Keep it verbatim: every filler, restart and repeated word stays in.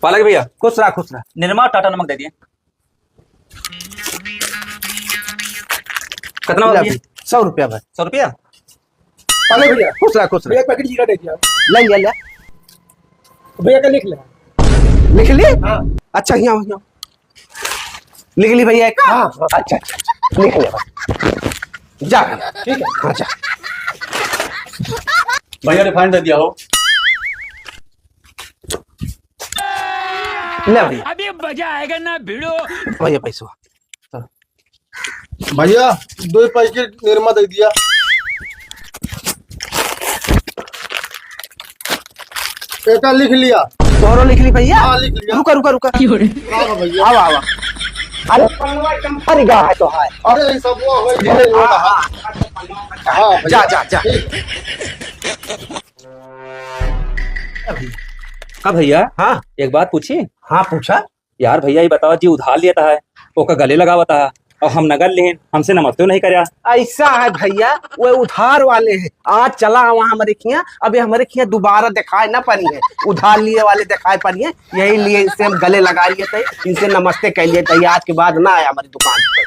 पालक भैया, खुश रहा, खुश रहा। निरमा टाटा नमक दे दिए। कितना हुआ भैया? सौ रुपया भाई। सौ रुपया? पालक भैया, खुश रहा, खुश रहा। भैया, एक पैकेट जीरा दे दिया। ले लिया, ले। भैया का लिख ले। लिख ली? हाँ। अच्छा, यहाँ, यहाँ। लिख ली भैया का? हाँ, हाँ। अच्छा, अच्छा, अच्छा। लिख ले भाई। जा। ठीक है। हाँ, जा। भैया, रिफाइंड दे दिया हो। ले भैया। अभी मजा आएगा ना भिड़ो। भैया, पैसा। चलो। भैया, दो पैकेट निरमा दे दिया। एका लिख लिया। तोहरो लिख ली भैया? हाँ, लिख लिया। रुका, रुका, रुका। हाँ भैया। आवा, आवा। अरे, पनवा एकदम फर गया है तो है। अरे, ये सब वो हो गया। हाँ, हाँ। हाँ भैया। जा, जा, जा। ठीक। का भैया? हाँ। एक बात पूछी? हाँ, पूछा। यार भैया, ये बतावा, जी उधार लेता है, ओका गले लगावता है, और हम नगद लेहेन, हमसे नमस्ते नहीं करया। ऐसा है भैया, वो उधार वाले हैं। आज चला आवा हमरे खिया, अबे हमरे खिया दोबारा देखाए ना पड़ी है, उधार लिए वाले देखाए पड़ी है, यही लिए इनसे हम गले लगा लिए थे, इनसे नमस्ते कह लिए थे, आज के बाद ना आए हमारी दुकान पे।